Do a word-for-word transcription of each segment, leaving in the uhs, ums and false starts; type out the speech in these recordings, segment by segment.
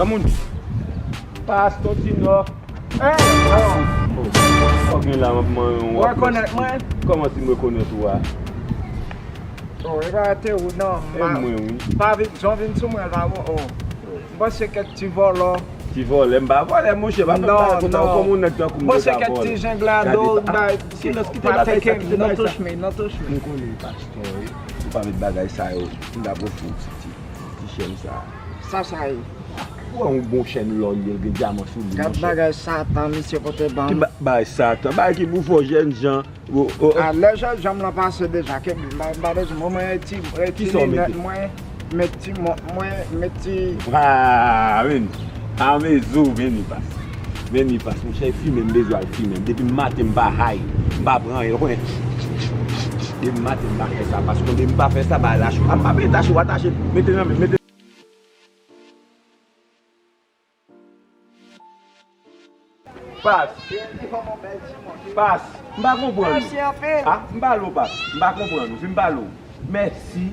Moun. Pas, Tontinò. Hey! Oh. Sa w gen la, m ap manyen w. Ou rekonèt mwen? Kòman si m rekonèt ou a? Oh, e pa te ou non. E mwen, wi. Pa vin, jan w vin sou mwen la, oh. M panse kèk ti vòlò. Ti vòlè, m pa vòlè, monchè, pa fè m bagay konsa, ou konn yon nèg tankou m te ka vòlè. M panse kèk ti jenglado, bay, silans, kite bagay sa, kite bagay sa. Non touch me, non touch me. M konnen pastè, wi. Ou pa met bagay sa yo, m ta pran fou ti, ti, ti chèn sa. Sa, sa ye. Ou wè yon bon chèn lò li ye, l gen dyaman sou li, monchè. Gad bagay Satan, misye pote ban m. Ki ba-, bagay Satan, bagay ki pou fè w jènjan. Oh, oh, oh. A, lè jènjan m lan pase deja, ke m pa, m pa bezwen, mwen, mwen, ti, ti linèt mwen, met ti mont mwen, met ti. Ah, vini. Amezou, vini pas. Vini pas. Monchè, fimen, m bezwen al fimen. Depi maten, m pa hay. M pa pran anyen. Ou konnen. Depi maten, m pa fè sa. Paske depi m pa fè sa, ba lache. A, m pa vle tache, w a tache. Mete nan men, mete. Pas. Pas. M pa konprann ou. Mèsi anpil. Ah, m pale w, Pas. M pa konprann ou. Si m pale w. Mèsi.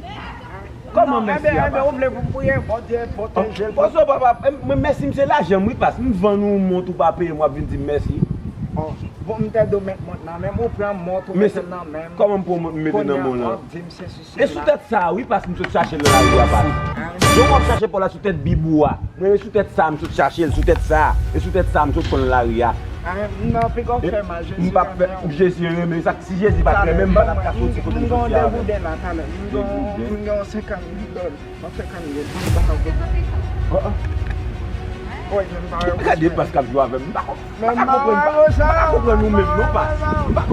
Kòman mèsi a, Pas? Enben, ou vle pou m priye, Bondye pwoteje l. Pozo, papa, mwen, mèsi m se lajan m, wi, Pas. M vann ou yon mont ou pa peye m, w ap vin di m mèsi. Oh, bon, m te do mèt mont nan men m, ou pran mont ou mete nan men m. Kòman m pran mont m mete nan men w lan? Kounye a, w ap di m se E sou tèt sa a, wi, Pas, m sot chache l nan lari a, Pas. Jan w ap chache pa w la sou tèt bib ou a. Mwen, e sou tèt sa a, m sot chache l, sou tèt sa a. E sou tèt sa a, m sot pran l nan lari a. Ah, non, piga w fè mal, Jezi renmen w. Jezi renmen, sa, si Jezi pa t renmen m, m pa t ap ka soti kote m soti a avè w. M gon de gouden la, talè. M gon, m gon senkant goud. Yon senkant goud, m pa ka konprann. Oh, oh. Gade Pas k ap jwe avè m. M pa konprann, m pa ka konprann ou menm, non, Pas. M pa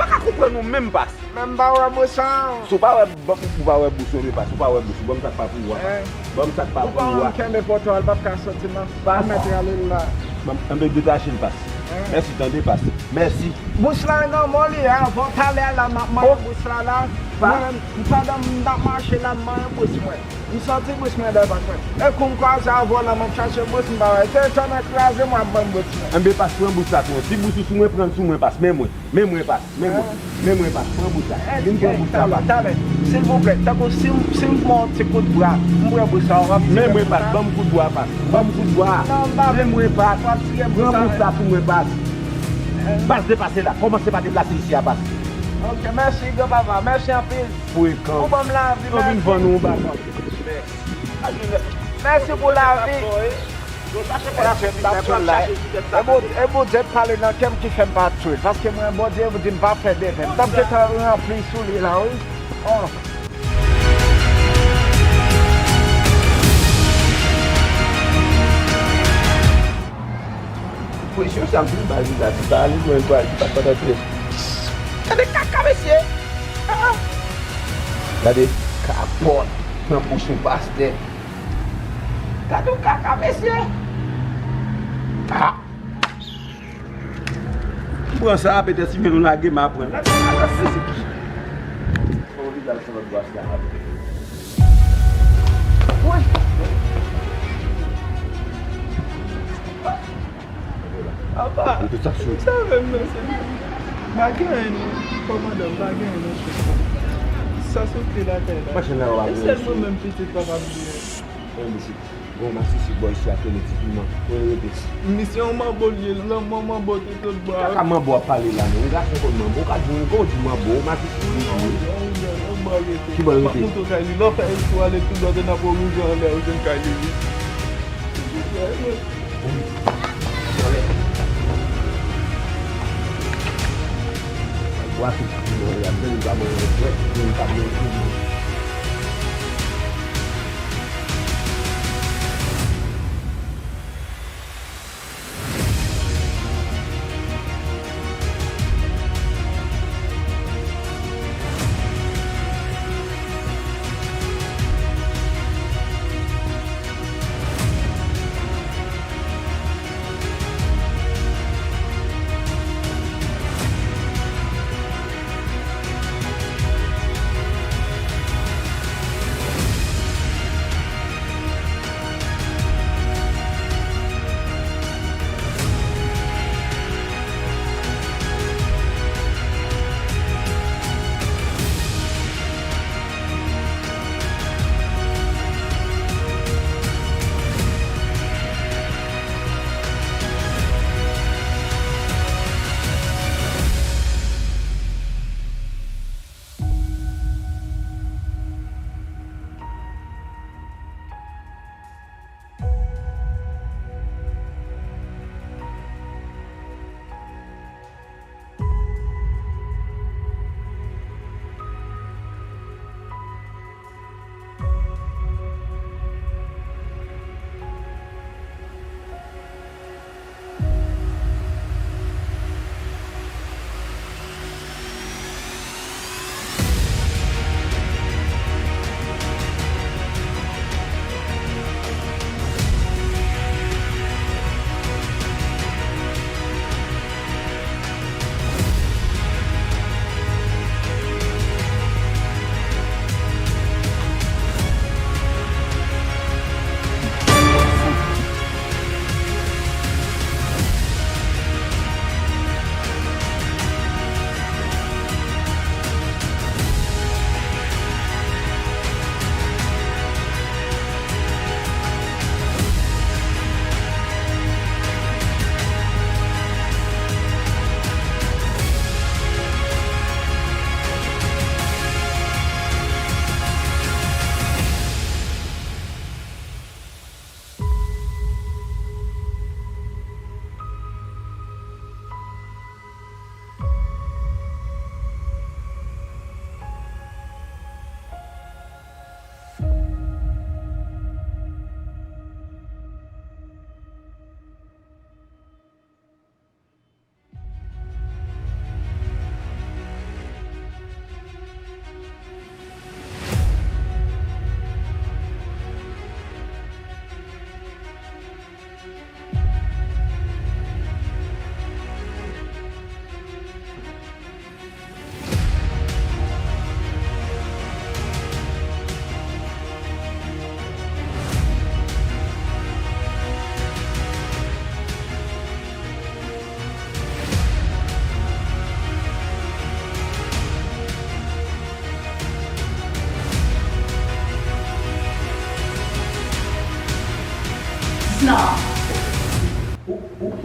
ka konprann ou menm, Pas. Men m pa wè bous an. Si w pa wè, ban, ou pa wè bous yo, men Pas, ou pa wè bous ou. Ban m sa k pa pou ou a, Pas. Ban m sa k pa pou ou a. Ou pa wè m kenbe poto a, l p ap ka soti nan. Pas. M mèt rale l la. Ban m, anben detache l, Pas. Mèsi, tande, Pas. Mèsi. Bous la nan men w li ye, avan talè a la, m ap manyen bous la la. Mwen menm, pandan m ap mache la, m manyen bous mwen. M sòti bous mwen dèyè vant mwen. E kou m kwaze a volan, m ap chache bous, m pa wè. Se tonnè kraze m, w ap ban m bous mwen. Anben Pas, pran bous la sou mwen. Si bous ou sou mwen, pran l sou mwen, Pas. Men mwen. Men mwen, Pas. Men mwen. Men mwen, Pas. Pran bous la. Vin pran bous la, Pas. Talè, talè. Silvouplè, tankou si m, si m fè yon ti kout bra, m pran bous la, w ap tire. Men mwen, Pas. Ban m kout bra, Pas. Ban m kout bra. Men mwen, Pas. Pran bous la sou mwen, Pas. Pas, deplase la. Kòmanse pa deplase isi a, Pas. Ok, mèsi, granpapa. Mèsi anpil. Frekan. Ou ban m lavi, mèsi. Mèsi pou lavi. E Bondye t pale nan kè m ki fè m pa tchwe l. Paske mwen, Bondye di m pa fè devèn. M t ap gentan ranpli sou li la, wi. Oh. Presyon sa m fin ba l vizaj li, pa li jwenn pa li, pa t antre. Gade kaka, mesye! Ah, ah. Gade kapòt nan pòch yon pastè. Gade yon kaka, mesye! Ah! M pran sa a, petèt si men nou lage m a pran. Gade kaka, mesye! Fò yon vizaj sou lòt bò a, sa. Woy! Apa, m sove m nan, se m pa gen anyen non, kòmandan, m pa gen anyen non, chèf. Sa sou kle lakay la. E sèl mwen menm pitit papa m gen. Gon masisi bò isi a, tande ti piman. Ou rete. Misye yon manbo l ye, lanmò manbo te tout bò. Kaka manbo ap pale la, non. Yon gason konn manbo, ou ka di yon, ou di manbo, masisi li ye. Ki bò l rete? M ap montre w kay li. Lè w fè espri w ale tou dwat, n ap woule anlè, ou jwenn kay li, wi. Bwa tout moun, y ap vin pa mwen, mwen, mwen pa mwen.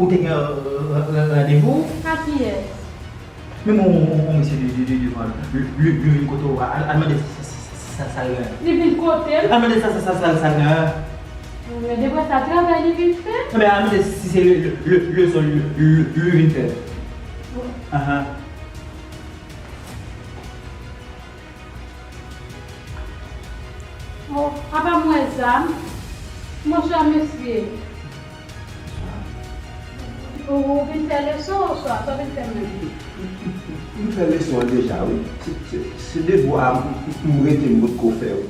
Ou te gen randevou? A kiyès? Menm yon mesye de devan li vin kote w, al mande sa l gen. Li vin kote m? Al mande sa l gen. Men depre sa, travay li vin fè. Enben al mande si se leson li vin fè. Ahan. Oh, apa m wè zam? Bonswa mesye. Ou vin fè leson oswa sa w vin fè menm? M fè leson an deja wi. Se devwa a m rete m potko fè wi.